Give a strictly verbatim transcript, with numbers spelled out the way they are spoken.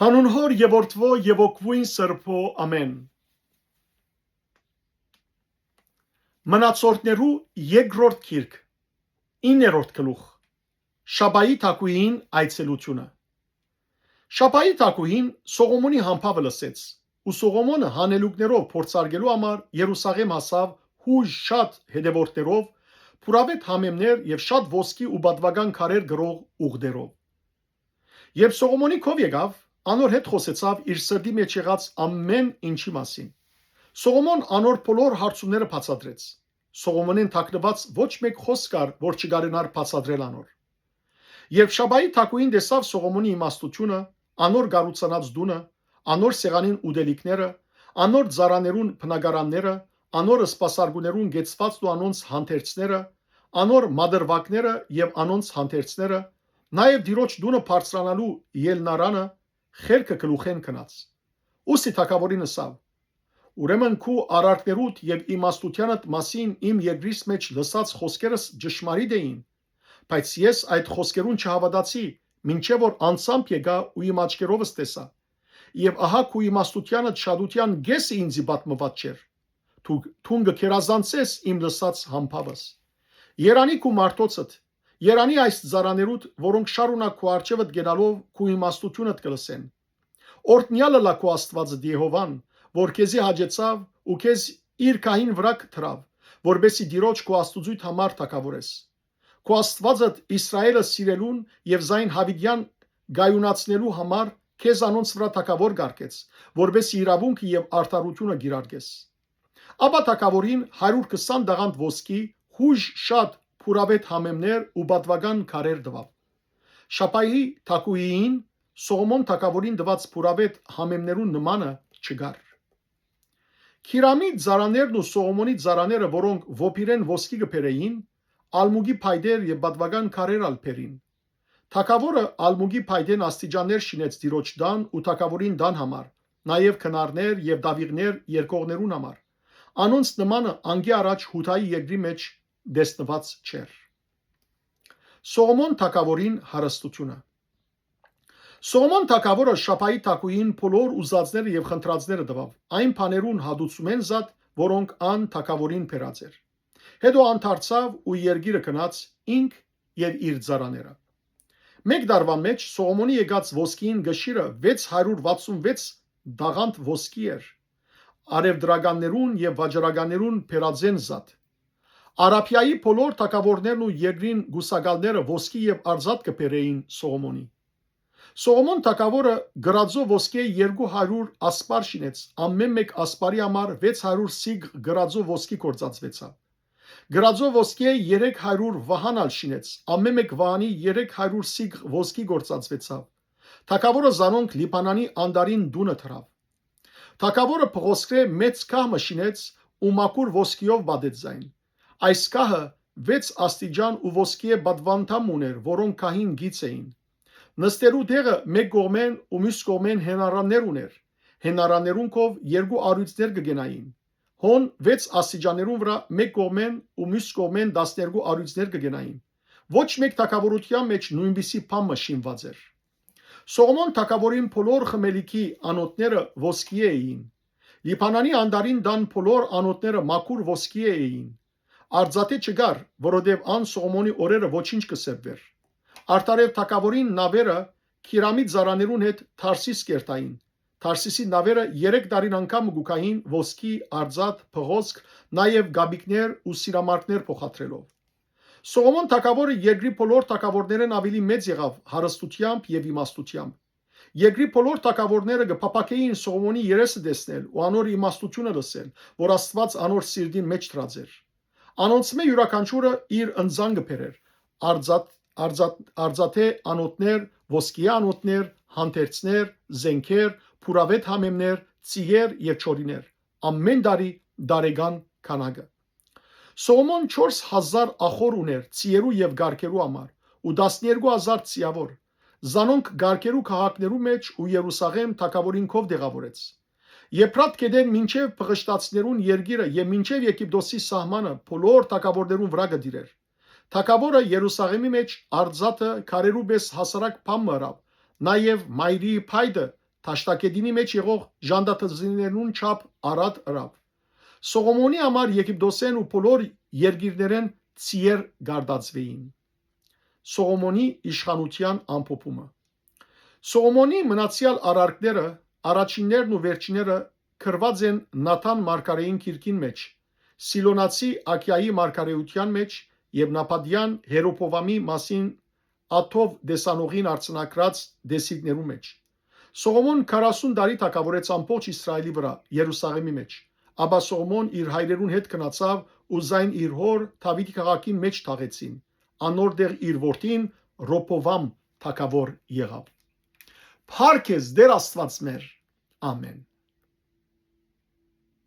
Անուն Հօր եւ Որդւոյ եւ Հոգւոյն Սրբոյ, ամէն։ Մնացորդներու երկրորդ գիրք, իններորդ գլուխ։ Շաբայի թագուհին այցելութիւնը։ Շաբայի թագուհին Սողոմոնի համբաւը լսեց, ու Սողոմոնը հանելուկներով փորձարկելու համար Երուսաղէմ հասաւ յուժ շատ հետեւորդներով, փուրավէտ համեմներ եւ շատ ոսկի ու պատուական քարեր կրող ուղտերով։ Երբ Սողոմոնի քով եկաւ, անոր հետ խօսեցաւ իր սրտի մէջ եղած ամէն ինչի մասին։ Սողոմոն անոր բոլոր հարցումները բացատրեց։ Սողոմոնէն թաքնուած ոչ մէկ խօսք կար, որ չկարենար բացատրել անոր։ Երբ Շաբայի թագուհին տեսաւ Սողոմոնի իմաստութիւնը, անոր կառուցանած տունը, անոր սեղանին ուտելիքները, անոր ծառաներուն բնակարանները, անոր սպասարկուներուն կեցուածն ու անոնց հանդերձները, անոր մատռուակները եւ անոնց հանդերձները, նաեւ տիրոջ տունը բարձրանալու ելնարանը, խելքը գլուխէն գնաց։ Ուստի թագաւորին ըսաւ. «Ուրեմն քու արարքներուդ եւ իմաստութեանդ մասին իմ երկրիս մէջ լսած խօսքերս ճշմարիտ էին, բայց ես այդ խօսքերուն չհաւատացի, մինչեւ որ անձամբ եկայ ու իմ աչքերովս տեսայ։ Եւ ահա քու իմաստութեանդ շատութեան կէսը ինծի պատմուած չէր։ Դու, դուն կը գերազանցես իմ լսած համբաւս։ Երանի քու մարդոցդ, երանի այս ծառաներուդ, որոնք շարունակ քու առջեւդ գնալով քու իմաստութիւնդ կը լսեն։ Օրհնեալ ըլլայ քու Աստուածդ Եհովան, որ քեզի հաճեցաւ ու քեզ իր քահին վրայ դրաւ, որպէսզի տիրոջ քու Աստուծոյդ համար թագաւորես։ Քու Աստուածդ Իսրայէլը սիրելուն եւ զայն յաւիտեան կայունացնելու համար քեզ անոնց վրայ թագաւոր կարգեց, որպէսզի իրաւունքը եւ արդարութիւնը կիրարկես»։ Ապա թագաւորին հարիւր քսան տաղանդ ոսկի, յուժ շատ փուրավէտ համեմներ ու պատուական քարեր տուաւ։ Շաբայի թագուհիին Սողոմոն թագաւորին տուած փուրավէտ համեմներուն նմանը չկար։ Քիրամի ծառաներն ու Սողոմոնի ծառաները, որոնք Ովփիրէն ոսկի կը բերէին, ալմուկի փայտեր եւ պատուական քարեր ալ բերին։ Թագաւորը ալմուկի փայտէն աստիճաններ շինեց տիրոջ տան ու թագաւորին տան համար, նաեւ քնարներ եւ տաւիղներ երկողներուն համար, անոնց նմանը անկէ առաջ Յուդայի երկրի մէջ տեսնուած չէր։ Սողոմոն թագաւորին հարստութիւնը։ Սողոմոն թագաւորը Շաբայի թագուհին բոլոր ուզածները եւ խնդրածները տուաւ, այն բաներուն հատուցումէն զատ, որոնք ան թագաւորին բերած էր։ Հետո ան դարձաւ ու երկիրը գնաց, ինք եւ իր ծառաները։ Մէկ տարուան մէջ Սողոմոնի եկած ոսկիին կշիռը վեց հարիւր վաթսուն վեց տաղանդ ոսկի էր, արեւտրականներուն եւ վաճառականներուն բերածէն զատ։ Արաբիայի բոլոր թագաւորներն ու երկրին կուսակալները ոսկի եւ արծաթ կը բերէին Սողոմոնի։ Սողոմոն թագաւորը կրածո ոսկի երկու հարիւր ասպար շինեց, ամէն մէկ ասպարի համար վեց հարիւր սիգ կրածո ոսկի գործածուեցաւ։ Կրածո ոսկի երեք հարիւր վահան ալ շինեց, ամէն մէկ վահանի երեք հարիւր սիգ ոսկի գործածուեցաւ։ Թագաւորը զանոնք Լիբանանի անտառին տունը դրաւ։ Թագաւորը փղոսկրէ մեծ գահ մը շինեց ու մաքուր ոսկիով պատեց զայն։ Այս գահը վեց աստիճան ու ոսկիէ պատուանդամ ուներ, որոնք գահին գիծ էին։ Նստելու տեղը մէկ կողմէն ու միւս կողմէն հենարաններ ուներ։ Հենարաններուն քով երկու առիւծներ կը կենային։ Հոն վեց աստիճաններուն վրայ մէկ կողմէն ու միւս կողմէն տասներկու առիւծներ կը կենային։ Ոչ մէկ թագաւորութեան մէջ նոյնպիսի բան մը շինուած էր։ Սողոմոն թագաւորին բոլոր խմելիքի անոթները ոսկիէ էին։ Լիբանանի անտառին տան բոլոր անոթները մաքուր ոսկիէ էին։ Արծաթէ չկար, որովհետեւ ան Սողոմոնի օրերը ոչինչ կը սեպուէր։ Արդարեւ թագաւորին նաւերը Քիրամի ծառաներուն հետ Թարսիս կերթային։ Թարսիսի նաւերը երեք տարին անգամ կու գային ոսկի, արծաթ, փղոսկ, նաեւ կապիկներ ու սիրամարգներ փոխադրելով։ Սողոմոն թագաւորը երկրի բոլոր թագաւորներէն աւելի մեծ եղաւ հարստութեամբ եւ իմաստութեամբ։ Երկրի բոլոր թագաւորները կը փափաքէին Սողոմոնի երեսը տեսնել ու անոր իմաստութիւնը լսել, որ Աստուած անոր սիրտին մէջ դրած էր։ Անոնցմէ իւրաքանչիւրը իր ընծան կը բերէր. արծաթ, արծաթ, արծաթէ անոթներ, ոսկիէ անոթներ, հանդերձներ, զենքեր, փուրավէտ համեմներ, ծիեր եւ չորիներ, ամէն տարի տարեկան քանակը։ Սողոմոն չորս հազար ախոր ուներ ծիերու եւ գարքերու համար ու տասներկու հազար ծիաւոր։ Զանոնք գարքերու քաղաքներու մէջ ու Երուսաղէմ թագաւորին քով տեղաւորեց։ Եփրատ գետէն մինչեւ Պղշտացիներուն երկիրը եւ մինչեւ Եգիպտոսի սահմանը բոլոր թագաւորներուն վրայ կը տիրէր։ Թագաւորը Երուսաղէմի մէջ արծաթը քարերու պէս հասարակ բան մը ըրաւ, նաեւ մայրի փայտը Դաշտակետինի մէջ եղող ժանտատզիներուն չափ արատ ըրաւ։ Սողոմոնի համար Եգիպտոսէն ու բոլոր երկիրներէն ծիեր կարտածուէին։ Սողոմոնի իշխանութեան ամփոփումը։ Սողոմոնի մնացեալ արարքները, առաջիններն ու վերջինները, գրուած են Նաթան մարգարէին գիրքին մէջ, Սիլոնացի Աքիայի մարգարէութեան մէջ եւ Նաբատեան Հերոբովամի մասին Աթով տեսանողին արձանագրած տեսիլքներու մէջ։ Սողոմոն քառասուն տարի թագաւորեց ամբողջ Իսրայէլի վրայ, Երուսաղէմի մէջ։ Ապա Սողոմոն իր հայրերուն հետ գնացաւ ու զայն իր հօր Դաւիթի քաղաքին մէջ թաղեցին։ Անոր տեղ իր որդին Ռոբովամ թագաւոր եղաւ։ Փառք ես, Տէր Աստուած մեր։ Ամէն։